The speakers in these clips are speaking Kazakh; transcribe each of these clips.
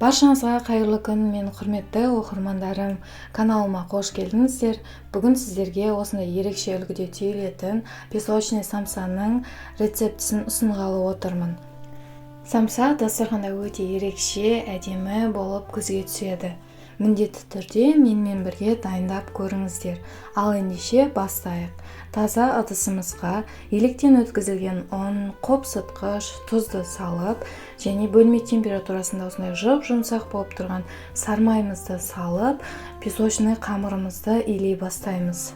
Баршаңызға қайырлы күн, мен құрметті оқырмандарым, каналыма қош келдіңіздер. Бүгін сіздерге осындай ерекше үлгіде түйілетін песочный самсаның рецептісін ұсынғалы отырмын. Самса дастарханда өте ерекше, әдемі болып көзге түседі. Міндетті түрде менімен бірге дайындап көріңіздер. Ал ендеше бастайық. Таза ыдысымызға електен өткізілген ұн, қопсытқыш, тұзды салып, және бөлме температурасында осындай жұп-жұмсақ болып тұрған сармайымызды салып, песочный қамырымызды илей бастаймыз.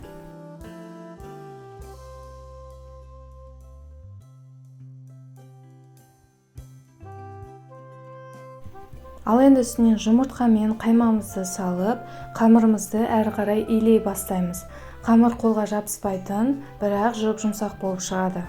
Ал енді үстінен жұмыртқа мен қаймағымызды салып, қамырымызды әрі қарай илей бастаймыз. Қамыр қолға жабыспайтын, бірақ жұп-жұмсақ болып шығады.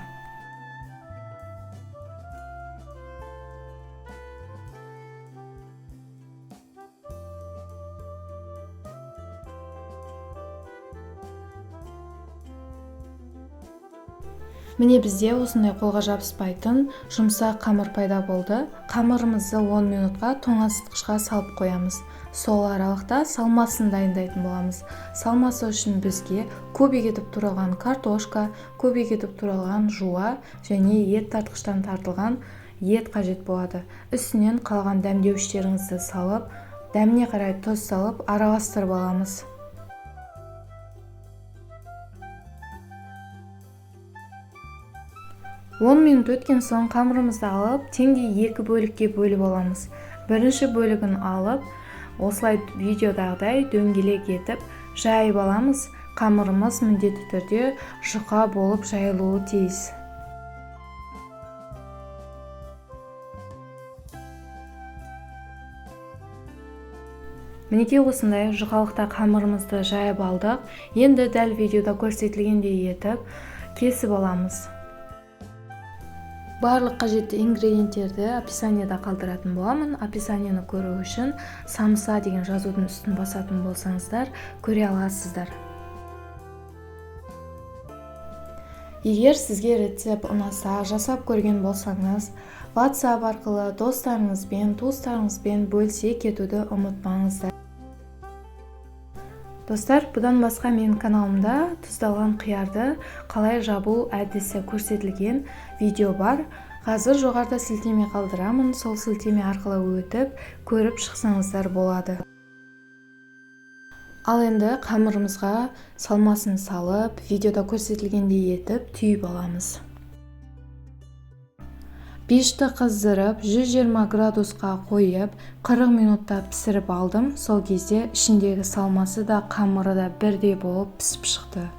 Міне бізде осындай қолға жабыспайтын жұмсақ қамыр пайда болды. Қамырымызды 10 минутқа тоңазытқышқа салып қоямыз. Сол аралықта салмасын дайындайтын боламыз. Салмасы үшін бізге кубик етіп туралған картошка, кубик етіп туралған жуа және ет тартқыштан тартылған ет қажет болады. Үстінен қалған дәмдеуіштеріңізді салып, дәміне қарай тұз салып араластырып аламыз. 10 минут өткен соң қамырымызды алып, теңдей екі бөлікке бөліп аламыз. Бірінші бөлігін алып, осылай видеодағыдай дөңгелек етіп жайып аламыз. Қамырымыз міндетті түрде жұқа болып жайылуы тиіс. Мінекей осындай жұқалықта қамырымызды жайып алдық. Енді дәл видеода көрсетілгендей етіп кесіп аламыз. Барлық қажетті ингредиенттерді описаниеда қалдыратын боламын. Описаниені көру үшін самса деген жазудың үстін басатын болсаңыздар, көре аласыздар. Егер сізге рецепт ұнаса, жасап көрген болсаңыз, WhatsApp арқылы достарыңызбен, туыстарыңызбен бөлісе кетуді ұмытпаңыздар. Достар, бұдан басқа менің каналымда тұздалған қиярды қалай жабу әдісі көрсетілген видео бар. Қазір жоғарыда сілтеме қалдырамын, сол сілтеме арқылы өтіп, көріп шықсаңыздар болады. Ал енді қамырымызға салмасын салып, видеода көрсетілгендей етіп түйіп аламыз. Пешті қыздырып, 120 градусқа қойып, 40 минутта пісіріп алдым. Сол кезде ішіндегі салмасы да, қамыры да бірдей болып пісіп шықты.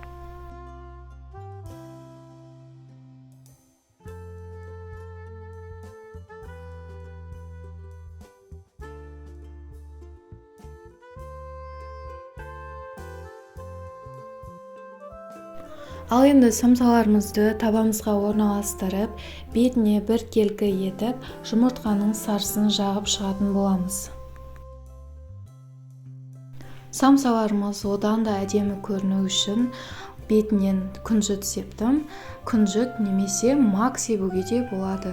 Ал енді самсаларымызды табамызға орналастырып, бетіне бір келкі етіп, жұмыртқаның сарысын жағып шығатын боламыз. Самсаларымыз одан да әдемі көріну үшін бетінен күнжіт септім. Күнжіт немесе мак себуге де болады.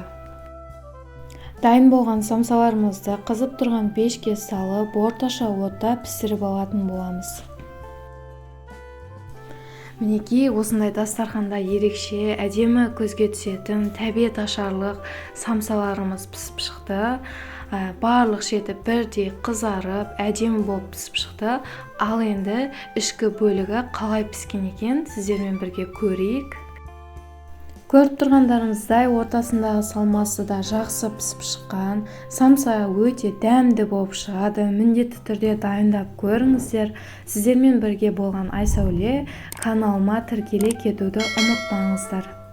Дайын болған самсаларымызды қызып тұрған пешке салып, орташа отта пісіріп алатын боламыз. Мінекей осындай дастарханда ерекше әдемі көзге түсетін тәбет ашарлық самсаларымыз пісіп шықты. Барлық шеті бірдей қызарып, әдемі болып пісіп шықты. Ал енді ішкі бөлігі қалай піскен екен, сіздермен бірге көрейік. Көріп тұрғандарыңыздай, ортасындағы салмасы да жақсы пісіп шыққан. Самса өте дәмді болып шығады. Міндетті түрде дайындап көріңіздер. Сіздермен бірге болған Айсәуле, каналыма тіркеле кетуді ұмытпаңыздар.